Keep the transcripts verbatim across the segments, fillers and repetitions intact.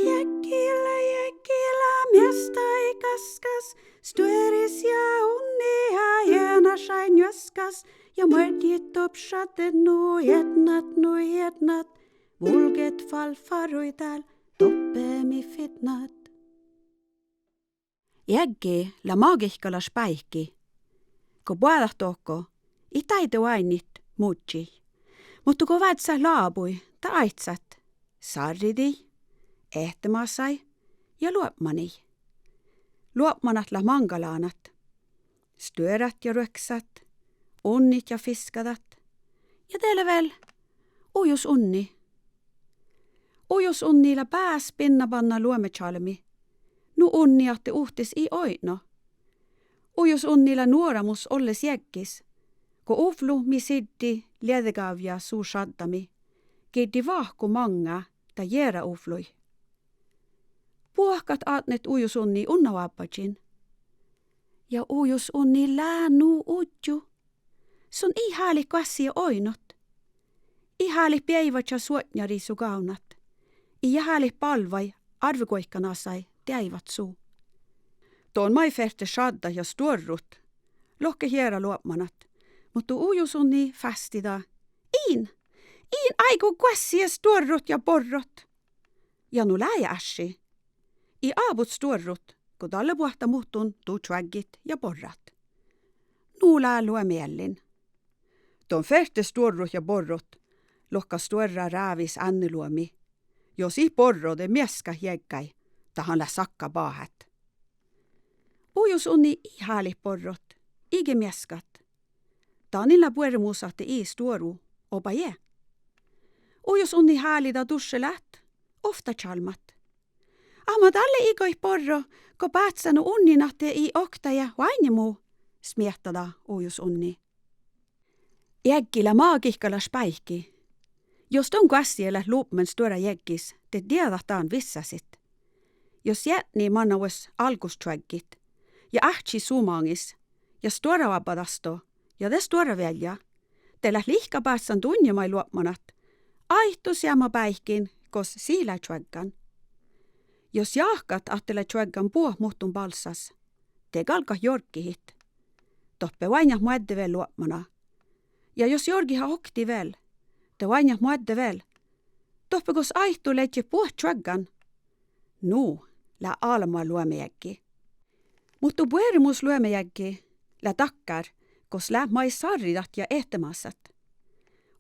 Jaggi lea, jaggi lea measta gaskkas, stuoris ja unni ja eanašaid njuoskas, ja muorjit doppe šaddet nu eatnat, nu eatnat, vulget fal fárui dál doppe mii fitnat. Jaggi lea magihkalaš báiki. Go boađát dohko, it dáide oainnit mužžii. Muhto go vázzáhit lábui, de áiccát sárridii, ehtemásái ja luopmanii. Luopmanat leat máŋggalánat. Stuorát ja ruoksagat, unnit ja fiskagat. Ja de lea vel ujos unni. Ujos unni lea bás binnabanna luomečalmi. Nu unni ahte uhtes ii oidno. Ujos unni lea nuoramus olles jaggis, go uvlu mii siddii lieđegávjjá su šaddami, girdii vahku maŋŋá dan jearauvlui. Buohkat atnet ujos unni unna oabbážin. Ja ujos unni lea nu udju. Son ii hálit goassege oidnot. Ii hálit beaivváža suotnjarii su gávdnat. Ii hálit bálvvaid árveguoikkanasai deaivat su. Don maid ferte šaddat ja stuorrut, lohket jearaluopmanat, muhto ujos unni fástida: In, in áigu goassege stuorrut ja borrot. Ja nu lea ášši. Ii ábut stuorrut, go dalle boahtá muhtun du čuoggit ja borrat. Nu lea luomeallin. Don ferte stuorrut ja borrot, lohká stuorra rávis ánneluomi. Jos it borro, de measkat jeaggái, dat han leat sakka bahát. Ujos unni ii hálit borrot, iige measkat. Danin lea buoremus ahte ii stuoru oba je. Ujos unni hálida dušše leat ovtta čalmmat. Amma dalle igoit borro, go báhcán nu unnin ahte ii oktage oaidne mu, smiehtadá ujos unni. Jaggi lea magihkalaš báiki. Jos don goassege leat lubmen stuorra jaggis, de dieđát dan vissásit. Jos jeatni manná vuos álggus čuoggit ja áhčči su maŋis ja stuorraoabbá dasto ja de stuorravealjá, de leat lihkabáhcán duinna maid luopmanat, áiddu seamma báikin gos sii lea čuoggan. Jos jáhkát ahte lea čuoggan buot muhtun bálssas, de galggat jorggihit. Doppe oainnát moadde vel luopmana. Ja jos jorgiha oktii vel, de oainnát moadde vel. Doppe gos áiddu ledjet buot čuoggan. Nu lea álbma luomejaggi. Muhto buoremus luomejaggi lea dakkár gos leat maid sárridat ja ehtemásat.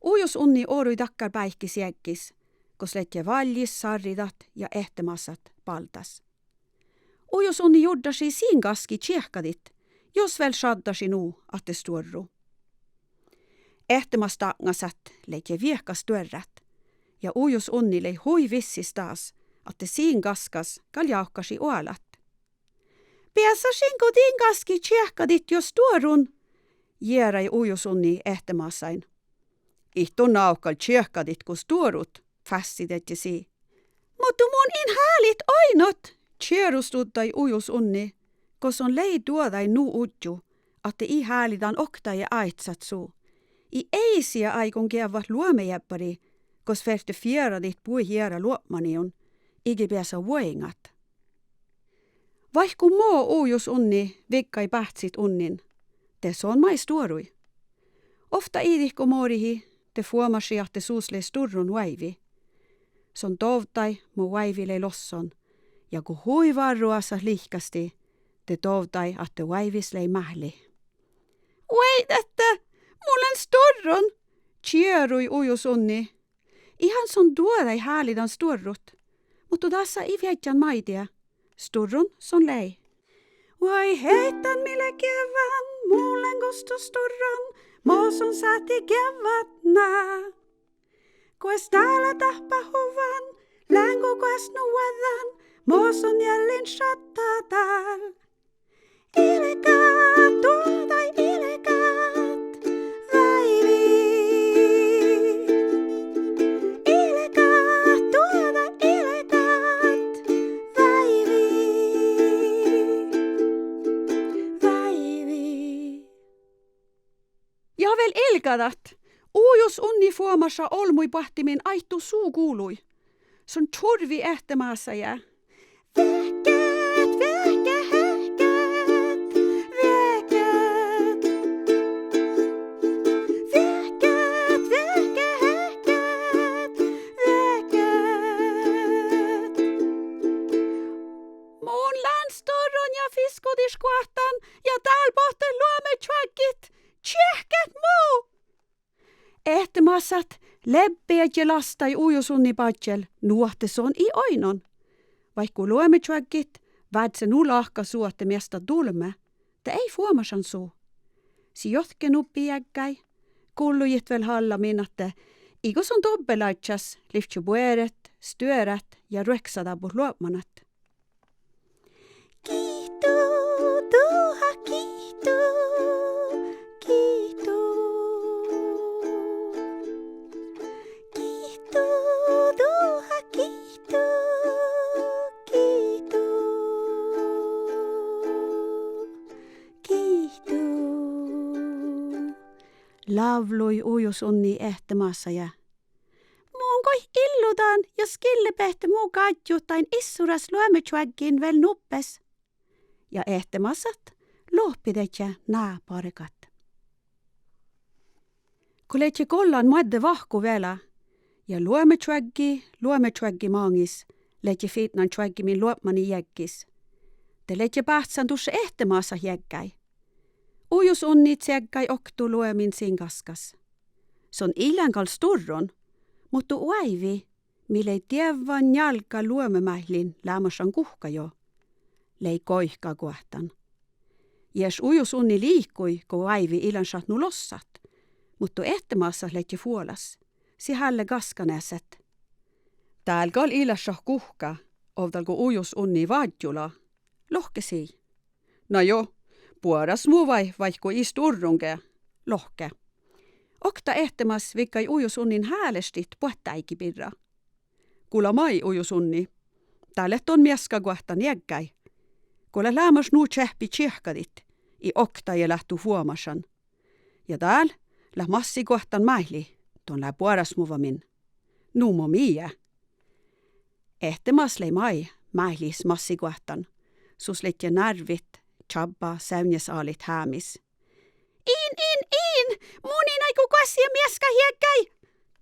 Ujos unni orui dakkár báikis jaggis gos ledje váljis sárridat ja ehtemásat bálddás. Ujos unni jurddašii sin gaskii čiehkadit, jos vel šaddašii nu ahte stuorru. Ehtemásat dáŋŋasat ledje viehkat stuorrát, ja ujos unni lei hui vissis das ahte sin gaskas gal jávkkašii oalat. Beasašingo din gaskii čiehkadit jo stuorrun? jearai ujos unni ehtemásain. It don návkal čiehkadit go stuorrut, fássidejedje sii. Muhto mun in hálit oidnot! čierustuddai ujos unni, gos son lei duođai nu udju ahte ii hálidan oktage áiccát su. Ii eisiga áiggun geavvat luomejeabbarii, gos ferte fieradit buot jearaluopmaniiguin, iige beasa vuoiŋat. Vaikko mo ujos unni viggai báhcit unnin, de son maid stuorui. Ovtta iđitgo morihii, de fuomášii ahte sus lei sturrun oaivi. Son dovddai mo oaivi lei losson, ja go hui várruásat lihkastii, de dovddai ahte oaivis lei máhli. Vuoideatta, mun lean sturrun! čierui ujos unni. Ii han son duođai hálidan stuorrut, muhto dasa ii viežžan maiddái. Sturrun son lei. Vuoi heittán, mii leat geavvan, mun lean gusto sturrun, mo son sáhttit geavvat ná. Goas dálá dáhpáhuvvan, lean go goas nu oađđán, mo son eallin šadda dál. Ilgát, duođai ilgát, váivi. Ilgát, duođai ilgát, váivi. Váivi. Ja vel ilgadat! Ujos unni fuomáša olbmuid boahtimin áiddu su gului. Son čurvvii ehttemásajá: Veahkket, veahkket, veahkket, veahkket. Veahkket, veahkket, veahkket, veahkket. Mun lean stuorron ja fiskodišgoahtán ja dál bohtet luomečuoggit. Čiehkat mu! Ehttemásat lebbejie lastai ujosunni bážžel, nu ahte son ii oidnon. Vaikko luomečuoggit vázze nu lahka su ahte miestat dulme, de ii fuomášan su. Sii johtiige nubbi eaggái, gullujit vel hallamin ahte iigo son doppe ládjás livčče buoret, stuorát ja ruoksadábut luopmanat. Giitu, duhát giitu, giitu. Giitu, duhát giitu, giitu, giitu, lávllui ujosunni ehttemásaide. Mun goit illudan jus gillebehtet mu gáddjut dain issoras luomečuoggin vel nuppes. Ja ehttemásat lohpidedje ná bargat. Go ledje gollan moadde vahku velá ja luomečuoggi luomečuoggi maŋis ledje fitnan čuoggimin luopmani jeaggis, de ledje báhcán dušše ehttemásat jeaggái. Ujosunni ceaggai okto luomin sin gaskkas. Son ii lean gal stuorron, muhto oaivvi, mii lei dievva njálgga luomemáillin leamašan guhká jo, lei goikagoahtán. Ieš ujosunni liikui go oaivvi ii lean šat nu lossat, muhto ehttemásat ledje fuolas, sii hálle gaskaneaset. Dál gal ii leat šat guhká, ovdal go ujosunni váddjula. Lohke sii: Na jo, boaras mu vai, vaikko ii stuorron ge. Lohke. Okta ehtemás viggai ujosunnin háleštit boahtteáiggi birra. Gula maid, ujosunni. Dál leat don measkagoahtán eaggái. Go leat leamaš nu čeahppi čiehkadit, ii oktage leat du fuomášan. Ja dál leat massigoahtán máilli, don lea boarásmuva min. Nu mo mii. Ehtemás lei maid máillis massigoahtán. Sus ledje nárvvit čábbá seavnjesalit hámis. In, in, in! Mun in áiggun goassege measkkat eaggái!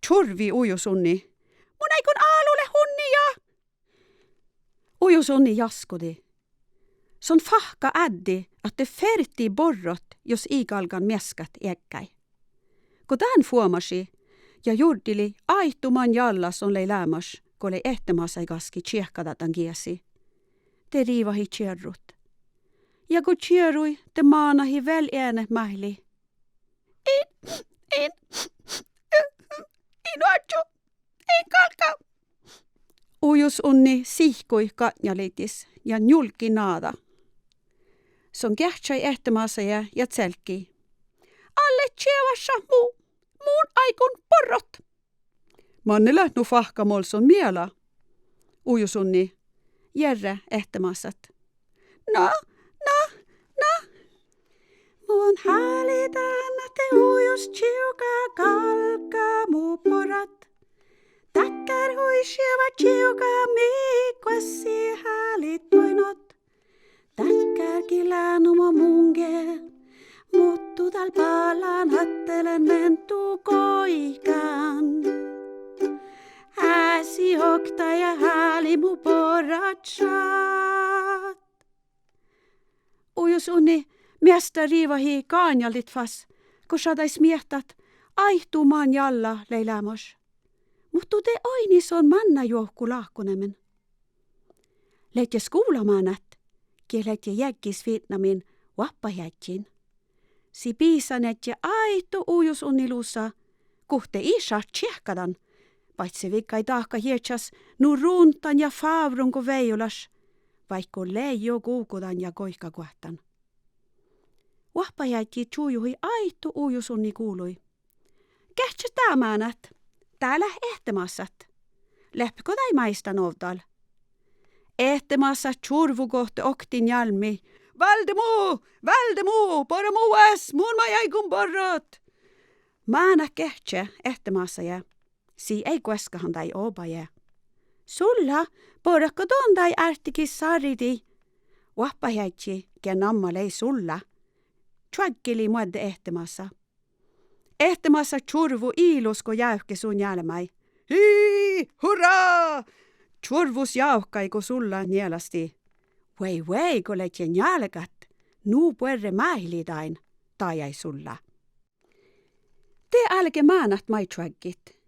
Čurvvii ujosunni. Mun áiggun álo leat unni ja Ujosunni jaskkodii. Son fáhkka áddi ahte fertii borrat jus ii galgan measkkat eaggái. Go dán fuomášii ja jurdilii áiddu man jalla son lei leamaš, go lei ehtemásaid gaskki čiehkadaddan geasi, de rivahii čierrut. Ja go čierui, de mánahii vel eanet máilli: In, in, in oačču, in galgga. Ujosunni sihkui gatnjaliddis ja njulggii náda. Son geahčai ehtemásaide ja celggii: Allet čievašat mu, mun áiggun borrat. Manne leat nu fáhkkamolson miela? Ujosunni jearrá ehtemásat. Na, na, na. Mun háliidan ahte ujos čivga galgá mu borrat. Dakkár hui šieva čivga mii goassege háliid oidnot. Dakkár gii lean nu mo munge, muhto dál ballán addelen mentu goikan. Ási oktage háliid mu borrat šat. Ujosunni measta rivahii gáňaldit fas go šaddai smiehtat ahte áiddu man jalla lei leamaš. Muhto de oidni son mánnájuovkku láhkoneamen. Ledje skuvlamánát, gii ledje jeaggis fitnamin oahpaheaddjin. Sii bisanedje áiddu ujosunni lusa, guhte ii šat čiehkadan, baicce viggai dahkat iežas nu runtan ja fávrun go vejolaš, vaikko lei juo guvgodan ja goikkagoahtán. Oahpaheaddji čujuhii áiddu ujosunni gului. Geahččat dá mánát, dá leat ehtemásat. Leat go dai máistán ovdal? Ehtemásat čurvugohte oktii njálmmii: Válde mu! Válde mu! Boara mu oas, mun maid áiggun borrat! Mánát geahččá ehtemásaide. Sii eai guoskáhan dai obaide. Sulla, borat go don dáid ártegis sárridii? Oahpaheaddji, gii namma lei Sulla, čoaggilii moadde ehtemasa. Ehtemasa čurvvu ilus go jávke su njálmái. Hii, hurrá! Čurvvus jávkkai go Sulla njelastii. Vuoi, vuoi, go ledje njálgát! Nu buorre máilii dain, dajai Sulla. De álge mánát maid čoaggit.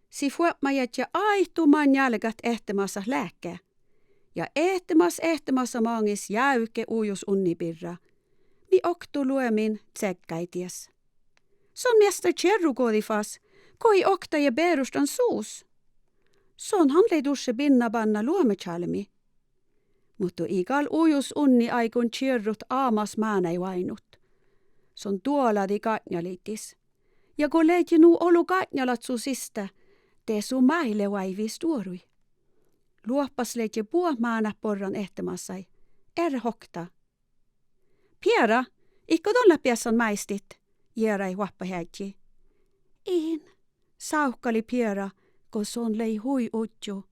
Sii fuobmájejedje áiddu man njálgát ehtemasat leahkit. Ja ehtemas ehtemasa maŋis jávke ujos unni birra, mii okto luomin ceggái dies. Son measta čierrugođi fas, go ii oktage beroštan sus. Son han lei dušše binna bánná luomačalmmi. Muhto ii gal ujos unni áiggun čierrut amas mánáid oaidnut. Son duolađii gátnjaliddis. Ja go ledje nu olu gátnjalat su siste, de su máile oaivvi stuorui. Loahpas ledje buot mánát borran ehtemasai. Earret okta. Piera, it go don leat beassan máistit? jearai oahpaheaddji. In, sávkkalii Piera, go son lei hui udju.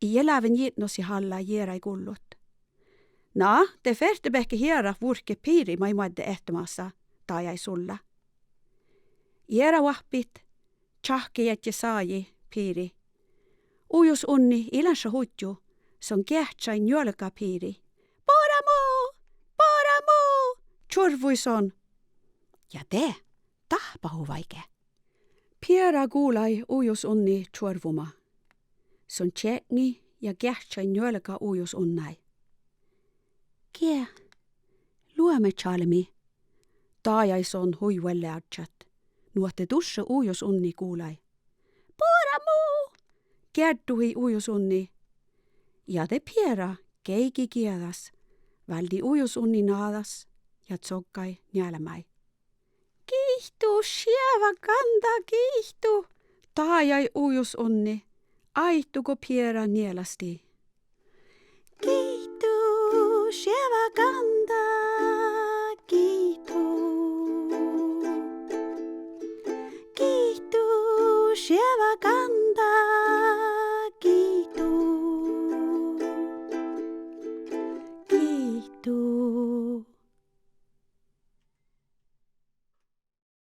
Ii leat jitnosiid alla, jearai gullut. Na, de fertebehtet jearat vurket Piri maid moadde ehtemasa, dajai Sulla. Jearaoahppit čáhkkejedje sajii Piri. Ujos unni ii lean šat udju, son geahčai njuolga Pirii. Bora mu! Bora mu! čurvvui son. Ja de dáhpáhuvai ge. Piera gulai ujos unni čuorvvuma. Son čiekŋii ja geahčai njuolga ujos unnái. Gii, luomačalmmi, dajai son hui vuolle ádját. Nu ahte dušše ujos unni gulai. Bora mu! geadduhii ujos unni. Ja de Piera geigii gieđas, váldii ujos unni nađas ja coggai njálmái. Giitu, šieva gánda, giitu! dajai ujos unni, áiddu go Piera njelastii. Giitu, šieva gánda,